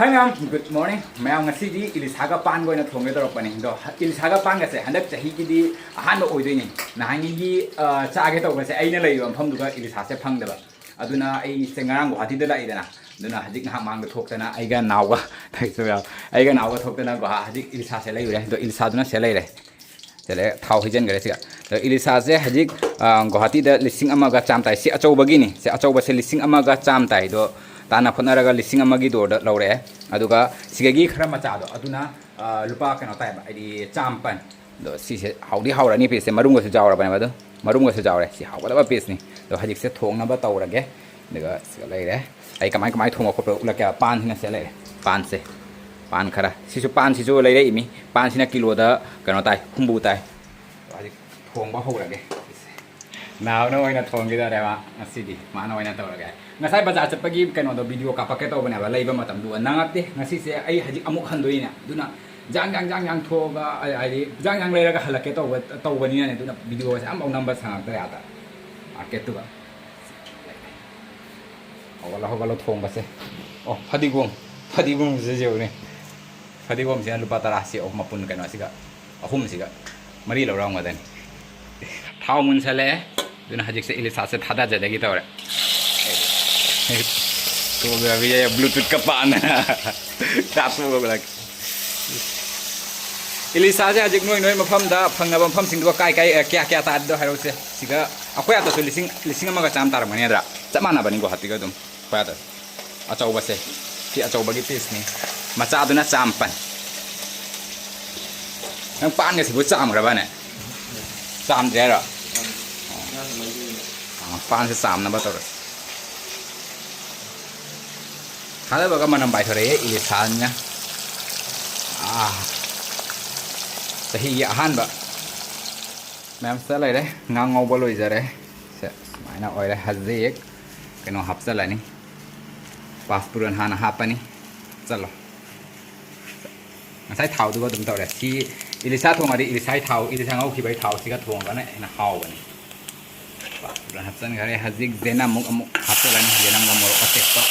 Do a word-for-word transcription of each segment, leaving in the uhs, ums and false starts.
Hi ꯃꯌꯥꯝ, good morning. ꯃꯌꯥꯝ, ꯉꯁꯤꯗꯤ ꯏꯂꯤꯁꯥꯒ ꯄꯥꯟꯒ ꯑꯣꯏꯅ ꯊꯣꯡꯒꯦ ꯇꯧꯔꯛꯄꯅꯦ꯫ ꯑꯗꯣ ꯏꯂꯤꯁꯥꯒ ꯄꯥꯟꯒꯁꯦ ꯍꯟꯗꯛ ꯆꯍꯤꯒꯤꯗꯤ ꯑꯍꯥꯟꯕ ꯑꯣꯏꯗꯣꯏꯅꯤ꯫ ꯅꯍꯥꯟꯒꯤ ꯑ, ꯆꯥꯒꯦ ꯇꯧꯕꯁꯦ ꯑꯩꯅ ꯂꯩꯔꯤꯕ ꯃꯐꯝꯗꯨꯒ ꯏꯂꯤꯁꯥꯁꯦ ꯐꯪꯗꯕ꯫ ꯑꯗꯨꯅ ꯑꯩꯁꯦ ꯉꯔꯥꯡ ꯒꯨꯍꯥꯇꯤꯗ ꯂꯥꯛꯏꯗꯅ, ꯑꯗꯨꯅ ꯍꯧꯖꯤꯛ ꯉꯥꯏꯍꯥꯛ ꯃꯥꯡꯗ ꯊꯣꯛꯇꯅ ꯑꯩꯒ ꯅꯥꯎꯒ ꯑꯩꯒ ꯅꯥꯎꯒ ꯊꯣꯛꯇꯅ ꯒꯨꯍꯥ ꯍꯧꯖꯤꯛ ꯏꯂꯤꯁꯥꯁꯦ ꯂꯩꯔꯨꯔꯦ꯫ ꯑꯗꯣ ꯏꯂꯤꯁꯥꯗꯨꯅ ꯁꯤꯗ ꯂꯩꯔꯦ꯫ ꯁꯤꯗ ꯂꯩꯔꯦ, ꯊꯥꯎ ꯍꯩꯖꯤꯟꯈ꯭ꯔꯦ ꯁꯤꯒ꯫ ꯑꯗꯣ ꯏꯂꯤꯁꯥꯁꯦ ꯍꯧꯖꯤꯛ ꯑ, ꯒꯨꯍꯥꯇꯤꯗ ꯂꯤꯁꯤꯡ ꯑꯃꯒ ꯆꯥꯝ ꯇꯥꯏ꯫ ꯁꯤ ꯑꯆꯧꯕꯒꯤꯅꯤ꯫ ꯁꯤ ꯑꯆꯧꯕꯁꯦ ꯂꯤꯁꯤꯡ ꯑꯃꯒ ꯆꯥꯝ ꯇꯥꯏ꯫ ꯑꯗꯣ ꯇꯥꯅ ꯈꯣꯠꯅꯔꯒ ꯂꯤꯁꯤꯡ ꯑꯃꯒꯤ ꯗꯣꯔꯗ ꯂꯧꯔꯛꯑꯦ꯫ ꯑꯗꯨꯒ ꯁꯤꯗꯒꯤ ꯈꯔ ꯃꯆꯥꯗꯣ ꯑꯗꯨꯅ ꯑ, ꯂꯨꯄꯥ ꯀꯩꯅꯣ ꯇꯥꯏꯕ, ꯍꯥꯏꯗꯤ ꯆꯥꯝꯃꯥꯄꯟ꯫ ꯑꯗꯣ ꯁꯤꯁꯦ ꯍꯥꯎꯗꯤ ꯍꯥꯎꯔꯅꯤ꯫ ꯄꯤꯁꯁꯦ ꯃꯔꯨꯝꯒꯁꯨ ꯌꯥꯎꯔꯕꯅꯦꯕ꯫ ꯑꯗꯨ ꯃꯔꯨꯝꯒꯁꯨ ꯌꯥꯎꯔꯦ꯫ ꯁꯤ ꯍꯥꯎꯒꯗꯕ ꯄꯤꯁꯅꯤ꯫ ꯑꯗꯣ ꯍꯧꯖꯤꯛꯁꯦ ꯊꯣꯡꯅꯕ ꯇꯧꯔꯒꯦ꯫ ꯑꯗꯨꯒ ꯁꯤꯒ ꯂꯩꯔꯦ꯫ ꯑꯩ ꯀꯃꯥꯏ ꯀꯃꯥꯏ ꯊꯣꯡꯕ ꯈꯣꯠꯄ ꯎꯠꯂꯛꯀꯦ꯫ ꯄꯥꯟꯁꯤꯅ ꯁꯤꯗ ꯂꯩꯔꯦ꯫ ꯄꯥꯟꯁꯦ, ꯄꯥꯟ ꯈꯔ꯫ ꯁꯤꯁꯨ, ꯄꯥꯟꯁꯤꯁꯨ ꯂꯩꯔꯛꯏꯃꯤ꯫ ꯄꯥꯟꯁꯤꯅ ꯀꯤꯂꯣꯗ ꯀꯩꯅꯣ ꯇꯥꯏ, ꯍꯨꯝꯐꯨ ꯇꯥꯏ꯫ ꯑꯗꯣ ꯍꯧꯖꯤꯛ ꯊꯣꯡꯕ ꯍꯧꯔꯒꯦ꯫ ꯅꯥꯎꯅ ꯑꯣꯏꯅ ꯊꯣꯡꯈꯤꯗꯣꯔꯦ ꯃꯥ ꯉꯁꯤꯗꯤ꯫ ꯃꯥꯅ ꯑꯣꯏꯅ ꯇꯧꯔꯒꯦ꯫ ꯉꯁꯥꯏ ꯕꯖꯥꯔ ꯆꯠꯄꯒꯤ ꯀꯩꯅꯣꯗꯣ, ꯚꯤꯗꯤꯑꯣ ꯀꯥꯞꯄꯛꯀꯦ ꯇꯧꯕꯅꯦꯕ, ꯂꯩꯕ ꯃꯇꯝꯗꯨꯒ ꯅꯪꯉꯛꯇꯦ꯫ ꯉꯁꯤꯁꯦ ꯑꯩ ꯍꯧꯖꯤꯛ ꯑꯃꯨꯛ ꯍꯟꯗꯣꯏꯅꯦ꯫ ꯑꯗꯨꯅ ꯖꯥꯡ ꯖꯥꯡ ꯖꯥꯡ ꯖꯥꯡ ꯊꯣꯛꯑꯒ, ꯑ, ꯍꯥꯏꯗꯤ ꯖꯥꯡ ꯖꯥꯡ ꯂꯩꯔꯒ ꯍꯜꯂꯛꯀꯦ ꯇꯧꯕ, ꯇꯧꯕꯅꯤꯅꯅꯦ꯫ ꯑꯗꯨꯅ ꯚꯤꯗꯤꯑꯣꯁꯦ ꯑꯝꯐꯥꯎ ꯅꯝꯕ ꯁꯪꯉꯛꯇ꯭ꯔꯦ ꯑꯥꯗ ꯃꯥꯔꯀꯦꯠꯇꯨꯒ꯫ ꯍꯧꯒꯠꯂꯣ, ꯍꯧꯒꯠꯂꯣ ꯊꯣꯡꯕꯁꯦ꯫ ꯑꯣ, ꯐꯗꯤꯒꯣꯝ꯫ ꯐꯗꯤꯒꯣꯝꯁꯦ ꯌꯦꯡꯉꯨꯅꯦ꯫ ꯐꯗꯤꯒꯣꯝꯁꯤꯅ ꯂꯨꯄꯥ ꯇꯔꯥ꯫ ꯁꯤ ꯑꯍꯨꯝ ꯃꯄꯨꯟ ꯀꯩꯅꯣꯁꯤꯒ, ꯑꯍꯨꯝꯁꯤꯒ ꯃꯔꯤ ꯂꯧꯔꯝꯒꯗꯅꯤ꯫ ꯊꯥꯎ ꯃꯨꯟꯁꯜꯂꯛꯑꯦ꯫ ꯑꯗꯨꯅ ꯍꯧꯖꯤꯛꯁꯦ ꯏꯂꯤꯁꯥꯁꯦ ꯊꯥꯗꯖꯗꯒꯤ ꯇꯧꯔꯦ꯫ ꯕ꯭ꯂꯨꯇꯨꯠꯀ ꯄꯥꯟꯗꯅ ꯀꯥꯞꯊꯣꯛꯑꯒ ꯏꯂꯤꯁꯥꯁꯦ ꯍꯧꯖꯤꯛ ꯅꯣꯏ ꯅꯣꯏ ꯃꯐꯝꯗ ꯐꯪꯅꯕ ꯃꯐꯝꯁꯤꯡꯗꯨꯒ ꯀꯥꯏ ꯀꯥꯏ, ꯑ, ꯀꯌꯥ ꯀꯌꯥ ꯇꯥꯔꯤꯗꯣ ꯍꯥꯏꯔꯛꯎꯁꯦ꯫ ꯁꯤꯒ ꯑꯩꯈꯣꯏ ꯑꯥꯗꯁꯨ ꯂꯤꯁꯤꯡ, ꯂꯤꯁꯤꯡ ꯑꯃꯒ ꯆꯥꯝꯃ ꯇꯥꯔꯝꯒꯅꯤ ꯅꯠꯇ꯭ꯔꯥ? ꯆꯞ ꯃꯥꯟꯅꯕꯅꯤ ꯒꯨꯍꯥꯇꯤꯒ ꯑꯗꯨꯝ꯫ ꯑꯩꯈꯣꯏ ꯑꯥꯗ ꯑꯆꯧꯕꯁꯦ, ꯁꯤ ꯑꯆꯧꯕꯒꯤ ꯄꯤꯁꯅꯤ꯫ ꯃꯆꯥꯗꯨꯅ ꯆꯥꯝꯃꯥꯄꯟ꯫ ꯅꯪ ꯄꯥꯟꯒꯁꯤꯕꯨ ꯆꯥꯝꯈ꯭ꯔꯕꯅꯦ? ꯆꯥꯝꯗ꯭ꯔꯦ ꯍꯥꯏꯔꯣ? ꯑꯥ, ꯄꯥꯟꯁꯦ ꯆꯥꯝꯅꯕ ꯇꯧꯔꯁꯤ꯫ ꯊꯥꯗꯕꯒ ꯃꯅꯝ ꯄꯥꯏꯊꯣꯔꯛꯑꯦ ꯏꯂꯤꯁꯥꯅ꯫ ꯑꯥ, ꯆꯍꯤꯒꯤ ꯑꯍꯥꯟꯕ꯫ ꯃꯌꯥꯝ ꯁꯤꯗ ꯂꯩꯔꯦ꯫ ꯉꯥ ꯉꯧꯕ ꯂꯣꯏꯖꯔꯦ꯫ ꯁꯦ, ꯁꯨꯃꯥꯏꯅ ꯑꯣꯏꯔꯦ꯫ ꯍꯧꯖꯤꯛ ꯀꯩꯅꯣ ꯍꯥꯞꯆꯜꯂꯅꯤ꯫ ꯄꯥꯁꯄꯨꯔꯟ ꯍꯥꯟꯅ ꯍꯥꯞꯄꯅꯤ꯫ ꯆꯠꯂꯣ꯫ ꯉꯁꯥꯏ ꯊꯥꯎꯗꯨꯒ ꯑꯗꯨꯝ ꯇꯧꯔꯦ꯫ ꯁꯤ ꯏꯂꯤꯁꯥ ꯊꯣꯡꯉꯗꯤ ꯏꯂꯤꯁꯥꯒꯤ ꯊꯥꯎ, ꯏꯂꯤꯁꯥ ꯉꯧꯈꯤꯕꯒꯤ ꯊꯥꯎꯁꯤꯒ ꯊꯣꯡꯉꯒꯅ ꯍꯦꯟꯅ ꯍꯥꯎꯕꯅꯤ꯫ ꯄꯥꯁꯄꯨꯔꯟ ꯍꯥꯞꯆꯤꯟꯈꯔꯦ꯫ ꯍꯧꯖꯤꯛ ꯖꯦꯅꯝ ꯑꯃꯨꯛ, ꯑꯃꯨꯛ ꯍꯥꯞꯆꯤꯜꯂꯅꯤ꯫ ꯖꯦꯅꯝꯒ ꯃꯣꯔꯣꯛ ꯑꯇꯦꯛꯄ꯫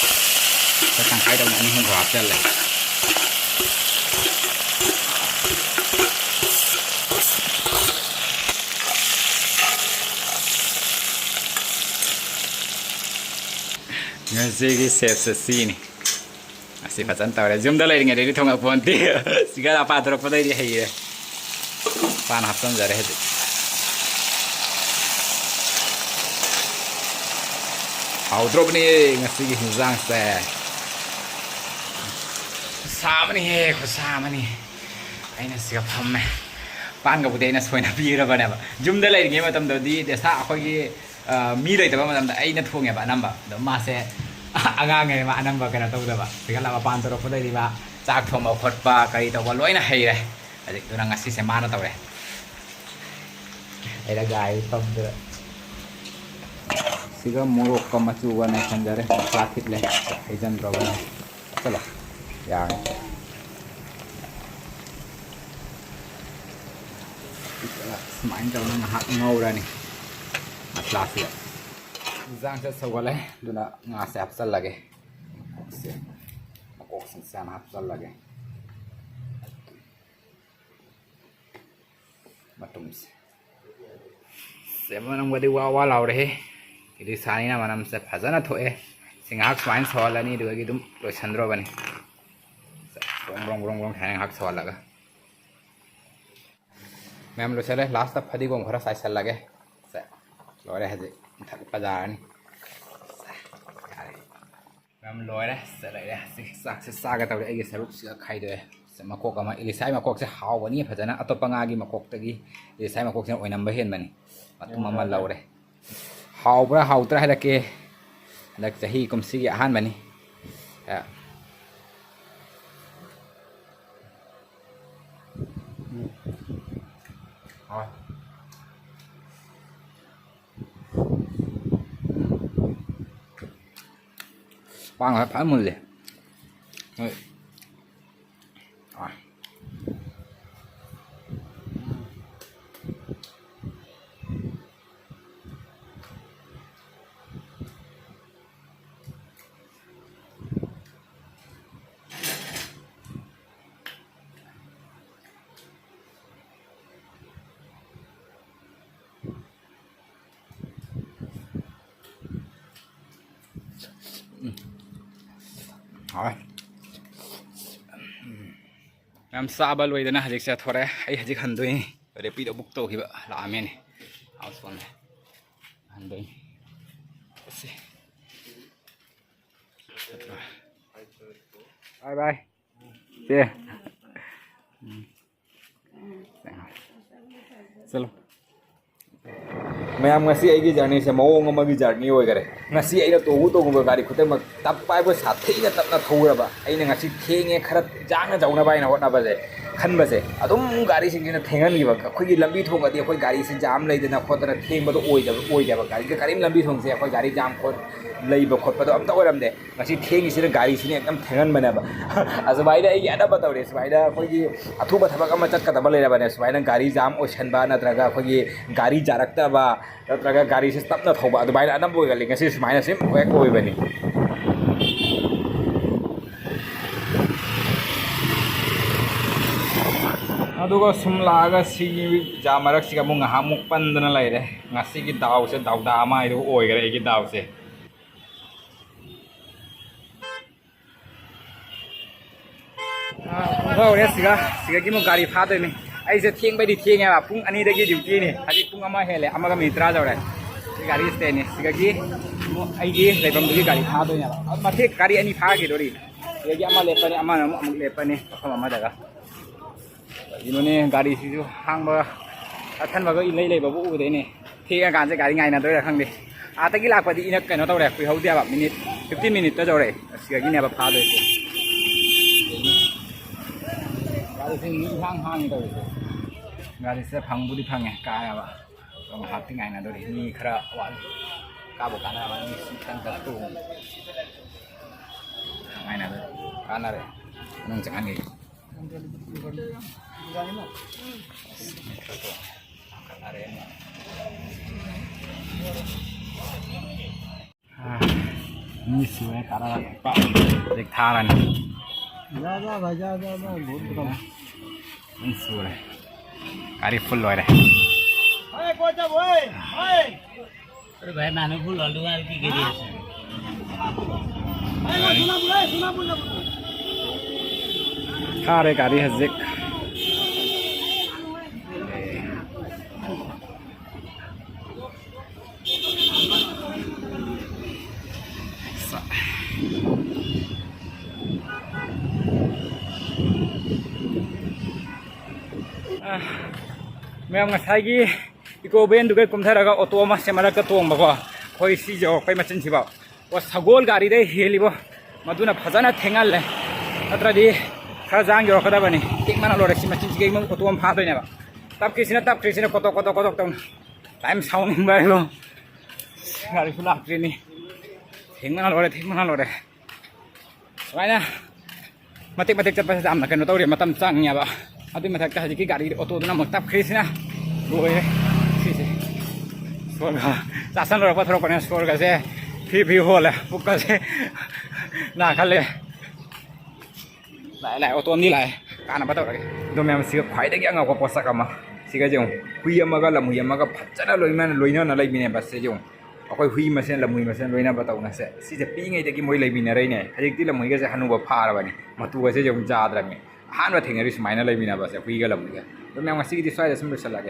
ꯇꯪꯈꯥꯏ ꯇꯧꯅ ꯑꯅꯤ ꯑꯍꯨꯝ ꯈꯛ ꯍꯥꯞꯆꯜꯂꯦ꯫ ꯉꯁꯤꯒꯤ ꯁꯦꯞꯁꯦ ꯁꯤꯅꯤ꯫ ꯑꯁꯤ ꯐꯖꯅ ꯇꯧꯔꯦ꯫ ꯌꯨꯝꯗ ꯂꯩꯔꯤꯉꯩꯗꯗꯤ ꯊꯣꯡꯉꯛꯄ ꯅꯠꯇꯦ꯫ ꯁꯤꯒ ꯂꯥꯄꯥ ꯇꯧꯔꯛꯄꯗꯩꯗꯤ ꯍꯩꯔꯦ꯫ ꯄꯥꯟ ꯍꯥꯞꯆꯤꯟꯖꯔꯦ ꯍꯧꯖꯤꯛ꯫ ꯍꯥꯎꯗ꯭ꯔꯣꯕꯅꯤ ꯉꯁꯤꯒꯤ ꯍꯤꯟꯖꯥꯡꯁꯦ꯫ ꯈꯨꯠꯁꯥ ꯑꯃꯅꯤꯍꯦ, ꯈꯨꯠꯁꯥ ꯑꯃꯅꯤ꯫ ꯑꯩꯅ ꯁꯤꯒ ꯐꯝꯃꯦ꯫ ꯄꯥꯟꯒꯕꯨꯗꯤ ꯑꯩꯅ ꯁꯣꯏꯅ ꯄꯤꯔꯕꯅꯦꯕ꯫ ꯌꯨꯝꯗ ꯂꯩꯔꯤꯉꯩ ꯃꯇꯝꯗꯗꯤ ꯗꯦꯁꯥ ꯑꯩꯈꯣꯏꯒꯤ, ꯑ, ꯃꯤ ꯂꯩꯇꯕ ꯃꯇꯝꯗ ꯑꯩꯅ ꯊꯣꯡꯉꯦꯕ ꯑꯅꯝꯕ꯫ ꯑꯗꯣ ꯃꯥꯁꯦ ꯑꯉꯥꯡꯉꯩ ꯃꯥ ꯑꯅꯝꯕ ꯀꯩꯅꯣ ꯇꯧꯗꯕ꯫ ꯁꯤꯒ ꯂꯥꯛꯄ ꯄꯥꯟ ꯇꯧꯔꯛꯄꯗꯩꯗꯤ ꯃꯥ ꯆꯥꯛ ꯊꯣꯡꯕ ꯈꯣꯠꯄ ꯀꯔꯤ ꯇꯧꯕ ꯂꯣꯏꯅ ꯍꯩꯔꯦ꯫ ꯍꯧꯖꯤꯛ ꯑꯗꯨꯅ ꯉꯁꯤꯁꯦ ꯃꯥꯅ ꯇꯧꯔꯦ꯫ ꯑꯩꯅ ꯒꯥꯔꯤ ꯄꯝꯗꯨꯗ ꯁꯤꯒ ꯃꯣꯔꯣꯛꯀ ꯃꯆꯨꯒ ꯅꯩꯁꯟꯖꯔꯦ꯫ ꯃꯁꯂꯥ ꯊꯤꯠꯂꯦ꯫ ꯍꯩꯖꯟꯗ꯭ꯔꯕꯅꯦ꯫ ꯆꯠꯂꯣ꯫ ꯌꯥꯔꯦ꯫ ꯁꯨꯃꯥꯏꯅ ꯇꯧꯔꯒ ꯉꯥꯏꯍꯥꯛ ꯉꯧꯔꯅꯤ ꯃꯁꯂꯥꯁꯤꯗ꯫ ꯏꯟꯖꯥꯡꯁꯦ ꯁꯧꯒꯠꯂꯦ꯫ ꯑꯗꯨꯅ ꯉꯥꯁꯦ ꯍꯥꯞꯆꯜꯂꯒꯦ꯫ ꯃꯀꯣꯛꯁꯦ, ꯃꯀꯣꯛꯁꯤꯡꯁꯦ ꯍꯥꯟꯅ ꯍꯥꯞꯆꯜꯂꯒꯦ꯫ ꯃꯇꯨꯝꯁꯦ꯫ ꯁꯦ, ꯃꯅꯝꯒꯗꯤ ꯋꯥ ꯋꯥ ꯂꯥꯎꯔꯦꯍꯦ꯫ ꯏꯂꯤꯁꯥꯅꯤꯅ ꯃꯅꯝꯁꯦ ꯐꯖꯅ ꯊꯣꯛꯑꯦ꯫ ꯁꯤ ꯉꯥꯏꯍꯥꯛ ꯁꯨꯃꯥꯏꯅ ꯁꯧꯍꯜꯂꯅꯤ, ꯑꯗꯨꯗꯒꯤ ꯑꯗꯨꯝ ꯂꯣꯏꯁꯟꯗ꯭ꯔꯣꯕꯅꯤ꯫ ꯁꯦ, ꯕ꯭ꯔꯣꯡ ꯕ꯭ꯔꯣꯡ ꯕ꯭ꯔꯣꯡ ꯕ꯭ꯔꯣꯡ ꯁꯨꯃꯥꯏꯅ ꯉꯥꯏꯍꯥꯛ ꯁꯧꯍꯜꯂꯒ꯫ ꯃꯌꯥꯝ ꯂꯣꯏꯁꯜꯂꯦ꯫ ꯂꯥꯁꯇ ꯐꯗꯤꯒꯣꯝ ꯈꯔ ꯆꯥꯏꯁꯜꯂꯒꯦ꯫ ꯁꯦ, ꯂꯣꯏꯔꯦ ꯍꯧꯖꯤꯛ꯫ ꯃꯨꯊꯠꯄ ꯌꯥꯔꯅꯤ꯫ ꯁꯦ, ꯌꯥꯔꯦ꯫ ꯃꯌꯥꯝ ꯂꯣꯏꯔꯦ꯫ ꯁꯦ, ꯂꯩꯔꯦ꯫ ꯁꯤ ꯆꯥꯛꯁꯦ ꯆꯥꯒꯦ ꯇꯧꯔꯦ꯫ ꯑꯩꯒꯤ ꯁꯔꯨꯛꯁꯤꯒ ꯈꯥꯏꯗꯣꯛꯑꯦ꯫ ꯁꯦ, ꯃꯀꯣꯛ ꯑꯃ꯫ ꯏꯂꯤꯁꯥꯒꯤ ꯃꯀꯣꯛꯁꯦ ꯍꯥꯎꯕꯅꯤ ꯐꯖꯅ꯫ ꯑꯇꯣꯞꯄ ꯉꯥꯒꯤ ꯃꯀꯣꯛꯇꯒꯤ ꯏꯂꯤꯁꯥꯒꯤ ꯃꯀꯣꯛꯁꯤꯅ ꯑꯣꯏꯅꯝꯕ ꯍꯦꯟꯕꯅꯤ꯫ ꯃꯇꯨꯝ ꯑꯃ ꯂꯧꯔꯦ꯫ ꯍꯥꯎꯕ꯭ꯔꯥ ꯍꯥꯎꯇ꯭ꯔꯥ ꯍꯥꯏꯔꯛꯀꯦ꯫ ꯍꯟꯗꯛ ꯆꯍꯤ ꯀꯨꯝꯁꯤꯒꯤ ꯑꯍꯥꯟꯕꯅꯤ꯫ ꯑ꯫ ꯎꯝ꯫ ꯍꯥꯎꯋꯦ꯫ ꯄꯥꯡꯒꯜ ꯐꯖꯅ ꯃꯨꯜꯂꯦ꯫ ꯍꯣꯏ꯫ ꯑꯥ꯫ ꯍꯥꯎꯋꯦ꯫ ꯌꯥꯝ ꯆꯥꯕ ꯂꯣꯏꯗꯅ ꯍꯧꯖꯤꯛꯁꯦ ꯊꯣꯔꯛꯑꯦ꯫ ꯑꯩ ꯍꯧꯖꯤꯛ ꯍꯟꯗꯣꯏꯅꯤ꯫ ꯔꯦꯄꯤꯗꯣ ꯕꯨꯛ ꯇꯧꯈꯤꯕ ꯂꯥꯛꯑꯝꯃꯦꯅꯦ꯫ ꯍꯥꯎꯁ ꯐꯣꯟꯁꯦ ꯍꯟꯗꯣꯏꯅꯤ꯫ ꯆꯠꯁꯤ꯫ ꯕꯥꯏ ꯕꯥꯏ꯫ ꯁꯦ꯫ ꯎꯝ꯫ ꯆꯠꯂꯣ꯫ ꯃꯌꯥꯝ, ꯉꯁꯤ ꯑꯩꯒꯤ ꯖꯔꯅꯤꯁꯦ ꯃꯑꯣꯡ ꯑꯃꯒꯤ ꯖꯔꯅꯤ ꯑꯣꯏꯈꯔꯦ꯫ ꯉꯁꯤ ꯑꯩꯅ ꯇꯣꯡꯉꯨ ꯇꯣꯡꯉꯨꯕ ꯒꯥꯔꯤ ꯈꯨꯗꯤꯡꯃꯛ ꯇꯞꯄ ꯍꯥꯏꯕꯨ ꯁꯥꯊꯤꯅ ꯇꯞꯅ ꯊꯧꯔꯕ꯫ ꯑꯩꯅ ꯉꯁꯤ ꯊꯦꯡꯉꯦ, ꯈꯔ ꯌꯥꯡꯅ ꯌꯧꯅꯕ ꯍꯥꯏꯅ ꯍꯣꯠꯅꯕꯁꯦ, ꯈꯟꯕꯁꯦ, ꯑꯗꯨꯝ ꯒꯥꯔꯤꯁꯤꯡꯁꯤꯅ ꯊꯦꯡꯍꯟꯈꯤꯕ꯫ ꯑꯩꯈꯣꯏꯒꯤ ꯂꯝꯕꯤ ꯊꯣꯡꯒꯗꯤ ꯑꯩꯈꯣꯏ ꯒꯥꯔꯤꯁꯤ ꯖꯥꯝ ꯂꯩꯗꯅ ꯈꯣꯠꯇꯅ ꯊꯦꯡꯕꯗꯣ ꯑꯣꯏꯗꯕ, ꯑꯣꯏꯗꯦꯕ꯫ ꯒꯥꯔꯤꯒ ꯀꯔꯤꯝ ꯂꯝꯕꯤ ꯊꯣꯡꯁꯦ ꯑꯩꯈꯣꯏ ꯒꯥꯔꯤ ꯖꯥꯝ ꯈꯣꯠ ꯂꯩꯕ ꯈꯣꯠꯄꯗꯣ ꯑꯝꯇ ꯑꯣꯏꯔꯝꯗꯦ꯫ ꯉꯁꯤ ꯊꯦꯡꯉꯤꯁꯤꯅ ꯒꯥꯔꯤꯁꯤꯅ ꯑꯦꯛꯗꯝ ꯊꯦꯡꯍꯟꯕꯅꯦꯕ꯫ ꯑꯁꯨꯃꯥꯏꯅ ꯑꯩꯒꯤ ꯑꯅꯝꯕ ꯇꯧꯔꯦ꯫ ꯁꯨꯃꯥꯏꯅ ꯑꯩꯈꯣꯏꯒꯤ ꯑꯊꯨꯕ ꯊꯕꯛ ꯑꯃ ꯆꯠꯀꯗꯕ ꯂꯩꯔꯕꯅꯦ, ꯁꯨꯃꯥꯏꯅ ꯒꯥꯔꯤ ꯖꯥꯝ ꯑꯣꯏꯁꯟꯕ ꯅꯠꯇ꯭ꯔꯒ ꯑꯩꯈꯣꯏꯒꯤ ꯒꯥꯔꯤ ꯌꯥꯔꯛꯇꯕ ꯅꯠꯇ꯭ꯔꯒ ꯒꯥꯔꯤꯁꯦ ꯇꯞꯅ ꯊꯧꯕ, ꯑꯗꯨꯃꯥꯏꯅ ꯑꯅꯝꯕ ꯑꯣꯏꯒꯜꯂꯤ꯫ ꯉꯁꯤ ꯁꯨꯃꯥꯏꯅ ꯁꯨꯝ ꯍꯦꯛ ꯑꯣꯏꯕꯅꯤ꯫ ꯑꯗꯨꯒ ꯁꯨꯝ ꯂꯥꯛꯑꯒ ꯁꯤꯒꯤ ꯖꯥꯝ ꯃꯔꯛꯁꯤꯒ ꯑꯃꯨꯛ ꯉꯥꯏꯍꯥꯛꯃꯨꯛ ꯄꯟꯗꯅ ꯂꯩꯔꯦ꯫ ꯉꯁꯤꯒꯤ ꯗꯥꯎꯁꯦ ꯗꯥꯎꯗꯥ ꯑꯃ ꯍꯥꯏꯗꯨ ꯑꯣꯏꯈꯔꯦ ꯑꯩꯒꯤ ꯗꯥꯎꯁꯦ꯫ ꯑꯥ, ꯍꯧꯔꯦ ꯁꯤꯒ, ꯁꯤꯒꯒꯤ ꯑꯃꯨꯛ ꯒꯥꯔꯤ ꯐꯥꯗꯣꯏꯅꯤ꯫ ꯑꯩꯁꯦ ꯊꯦꯡꯕꯩꯗꯤ ꯊꯦꯡꯉꯦꯕ, ꯄꯨꯡ ꯑꯅꯤꯗꯒꯤ ꯗ꯭ꯌꯨꯇꯤꯅꯤ, ꯍꯧꯖꯤꯛ ꯄꯨꯡ ꯑꯃ ꯍꯦꯜꯂꯦ, ꯑꯃꯒ ꯃꯤꯅꯤꯠ ꯇꯔꯥ ꯌꯧꯔꯦ꯫ ꯁꯤ ꯒꯥꯔꯤ ꯁ꯭ꯇꯦꯟꯅꯤ, ꯁꯤꯗꯒꯤ ꯑꯃꯨꯛ ꯑꯩꯒꯤ ꯂꯩꯐꯝꯗꯨꯒꯤ ꯒꯥꯔꯤ ꯐꯥꯗꯣꯏꯅꯦꯕ꯫ ꯑꯗꯨ ꯃꯇꯦꯛ ꯒꯥꯔꯤ ꯑꯅꯤ ꯐꯥꯈꯤꯗꯣꯔꯤ꯫ ꯁꯤꯗꯒꯤ ꯑꯃ ꯂꯦꯞꯄꯅꯤ, ꯑꯃꯅ ꯑꯃꯨꯛ, ꯑꯃꯨꯛ ꯂꯦꯞꯄꯅꯤ, ꯃꯐꯝ ꯑꯃꯗꯒ꯫ ꯀꯩꯅꯣꯅꯦ, ꯒꯥꯔꯤꯁꯤꯁꯨ ꯍꯥꯡꯕ ꯑꯊꯟꯕꯒ ꯏꯂꯩ ꯂꯩꯕꯕꯨ ꯎꯗꯦꯅꯦ꯫ ꯊꯦꯡꯉꯀꯥꯟꯁꯦ ꯒꯥꯔꯤ ꯉꯥꯏꯅꯗꯣꯏꯔꯥ ꯈꯪꯗꯦ꯫ ꯑꯥꯗꯒꯤ ꯂꯥꯛꯄꯗꯤ ꯏꯅꯛ ꯀꯩꯅꯣ ꯇꯧꯔꯦ, ꯀꯨꯏꯍꯧꯗꯦꯕ, ꯃꯤꯅꯤꯠ ꯐꯤꯐꯇꯤꯟ ꯃꯤꯅꯤꯠꯇ ꯌꯧꯔꯛꯑꯦ꯫ ꯑꯁꯤꯗꯒꯤꯅꯦꯕ ꯐꯥꯗꯣꯏꯁꯦ꯫ ꯒꯥꯔꯤꯁꯦ ꯃꯤ ꯏꯍꯥꯡ ꯍꯥꯡꯉꯤ ꯇꯧꯔꯤꯁꯦ꯫ ꯒꯥꯔꯤꯁꯦ ꯐꯪꯕꯨꯗꯤ ꯐꯪꯉꯦ, ꯀꯥꯏꯌꯦꯕ꯫ ꯑꯗꯣ ꯉꯥꯏꯍꯥꯛꯇꯤ ꯉꯥꯏꯅꯗꯣꯔꯤ꯫ ꯃꯤ ꯈꯔ ꯋꯥꯠꯂꯤ꯫ ꯀꯥꯕꯨ ꯀꯥꯟꯅꯔꯝꯃꯅꯤ, ꯃꯤ ꯈꯤꯇꯪ ꯈꯛ ꯇꯣꯡꯉꯤ꯫ ꯉꯥꯏꯅꯗꯣꯔꯤ꯫ ꯀꯥꯟꯅꯔꯦ꯫ ꯃꯅꯨꯡ ꯆꯪꯍꯟꯒꯦ꯫ ꯃꯤ ꯁꯨꯔꯦ, ꯀꯥꯔꯛꯑꯒ ꯄꯥꯛ ꯍꯧꯖꯤꯛ ꯊꯥꯔꯅꯤ꯫ जा, जा, भाई, जा, जा, जा, बहुत खत्म। ꯃꯤ ꯁꯨꯔꯦ꯫ ꯒꯥꯔꯤ ꯐꯨꯜ ꯑꯣꯏꯔꯦ꯫ अरे भाई, मैंने फुल आलू यार की गिरी है। ꯊꯥꯔꯦ ꯒꯥꯔꯤ ꯍꯧꯖꯤꯛ꯫ ꯑꯥ, ꯃꯌꯥꯝ, ꯉꯁꯥꯏꯒꯤ ꯏꯀꯣ ꯚꯦꯟꯗꯨꯒ ꯀꯨꯝꯊꯔꯒ ꯑꯣꯇꯣ ꯑꯃ ꯁꯦ ꯃꯔꯛꯇ ꯇꯣꯡꯕꯀꯣ꯫ ꯑꯩꯈꯣꯏ ꯁꯤ ꯌꯧꯔꯛꯄꯩ ꯃꯆꯤꯟꯁꯤꯐꯥꯎ꯫ ꯑꯣ, ꯁꯒꯣꯜ ꯒꯥꯔꯤꯗꯩ ꯍꯦꯜꯂꯤꯕꯣ꯫ ꯃꯗꯨꯅ ꯐꯖꯅ ꯊꯦꯡꯍꯜꯂꯦ꯫ ꯅꯠꯇ꯭ꯔꯗꯤ ꯈꯔ ꯖꯥꯡ ꯌꯧꯔꯛꯀꯗꯕꯅꯤ꯫ ꯊꯦꯡꯕꯅ ꯂꯣꯏꯔꯦ꯫ ꯁꯤ ꯃꯆꯤꯟꯁꯤꯒ ꯏꯃꯨꯡ ꯑꯣꯇꯣ ꯑꯃ ꯐꯥꯗꯣꯏꯅꯦꯕ꯫ ꯇꯞꯈ꯭ꯔꯤꯁꯤꯅ, ꯇꯞꯈ꯭ꯔꯤꯁꯤꯅ ꯀꯣꯇꯣꯛ, ꯀꯣꯇꯣꯛ, ꯀꯣꯇꯣꯛ ꯇꯧꯅ꯫ ꯌꯥꯝ ꯁꯥꯎꯅꯤꯡꯕ ꯍꯥꯏꯔꯣ꯫ ꯒꯥꯔꯤꯁꯨ ꯂꯥꯛꯇ꯭ꯔꯤꯅꯤ꯫ ꯊꯦꯡꯕꯅ ꯂꯣꯏꯔꯦ, ꯊꯦꯡꯕꯅ ꯂꯣꯏꯔꯦ꯫ ꯁꯨꯃꯥꯏꯅ ꯃꯇꯦꯛ ꯃꯇꯦꯛ ꯆꯠꯄꯁꯦ ꯌꯥꯝꯅ ꯀꯩꯅꯣ ꯇꯧꯔꯦ, ꯃꯇꯝ ꯆꯪꯉꯦꯕ꯫ ꯑꯗꯨꯏ ꯃꯊꯛꯇ ꯍꯧꯖꯤꯛꯀꯤ ꯒꯥꯔꯤ ꯑꯣꯇꯣꯗꯨꯅ ꯑꯃꯨꯛ ꯇꯞꯈ꯭ꯔꯤꯁꯤꯅ ꯂꯣꯏꯔꯦ꯫ ꯁꯤꯁꯦ ꯁꯣꯔꯒ ꯆꯥꯁꯜꯂꯨꯔꯛꯄ ꯊꯣꯔꯛꯄꯅꯦ꯫ ꯁꯣꯔꯒꯁꯦ ꯐꯤ ꯐꯤ ꯍꯣꯜꯂꯦ, ꯄꯨꯛꯀꯁꯦ ꯅꯥꯈꯠꯂꯦ꯫ ꯂꯥꯛꯑꯦ, ꯂꯥꯛꯑꯦ, ꯑꯣꯇꯣ ꯑꯃꯗꯤ ꯂꯥꯛꯑꯦ꯫ ꯀꯥꯟꯅꯕ ꯇꯧꯔꯒꯦ꯫ ꯑꯗꯣ ꯃꯌꯥꯝ, ꯁꯤꯒ ꯈ꯭ꯋꯥꯏꯗꯒꯤ ꯑꯉꯛꯄ ꯄꯣꯠꯁꯛ ꯑꯃ꯫ ꯁꯤꯒꯁꯦ ꯌꯦꯡꯉꯨ, ꯍꯨꯏ ꯑꯃꯒ ꯂꯝꯍꯨꯏ ꯑꯃꯒ ꯐꯖꯅ ꯂꯣꯏꯅ-, ꯂꯣꯏꯅꯅ ꯂꯩꯃꯤꯟꯅꯩ ꯕꯁꯁꯦ ꯌꯦꯡꯉꯨ꯫ ꯑꯩꯈꯣꯏ ꯍꯨꯏ ꯃꯁꯦꯟ ꯂꯝꯍꯨꯏ ꯃꯁꯦꯟ ꯂꯣꯏꯅꯕ ꯇꯧꯅꯁꯦ꯫ ꯁꯤꯁꯦ ꯄꯤꯛꯏꯉꯩꯗꯒꯤ ꯃꯣꯏ ꯂꯩꯃꯤꯟꯅꯔꯛꯏꯅꯦ꯫ ꯍꯧꯖꯤꯛꯇꯤ ꯂꯝꯍꯨꯏꯒꯁꯦ ꯍꯅꯨꯕ ꯐꯥꯔꯕꯅꯤ꯫ ꯃꯇꯨꯒꯁꯦ ꯌꯦꯡꯉꯨ, ꯌꯥꯗ꯭ꯔꯕꯅꯤ꯫ ꯑꯍꯥꯟꯕ ꯊꯦꯡꯅꯔꯤ ꯁꯨꯃꯥꯏꯅ ꯂꯩꯃꯤꯟꯅꯕꯁꯦ, ꯍꯨꯏꯒ ꯂꯝꯍꯨꯏꯒ꯫ ꯑꯗꯣ ꯃꯌꯥꯝ, ꯉꯁꯤꯒꯤꯗꯤ ꯁ꯭ꯋꯥꯏꯗ ꯁꯨꯝ ꯂꯣꯏꯁꯤꯜꯂꯒꯦ꯫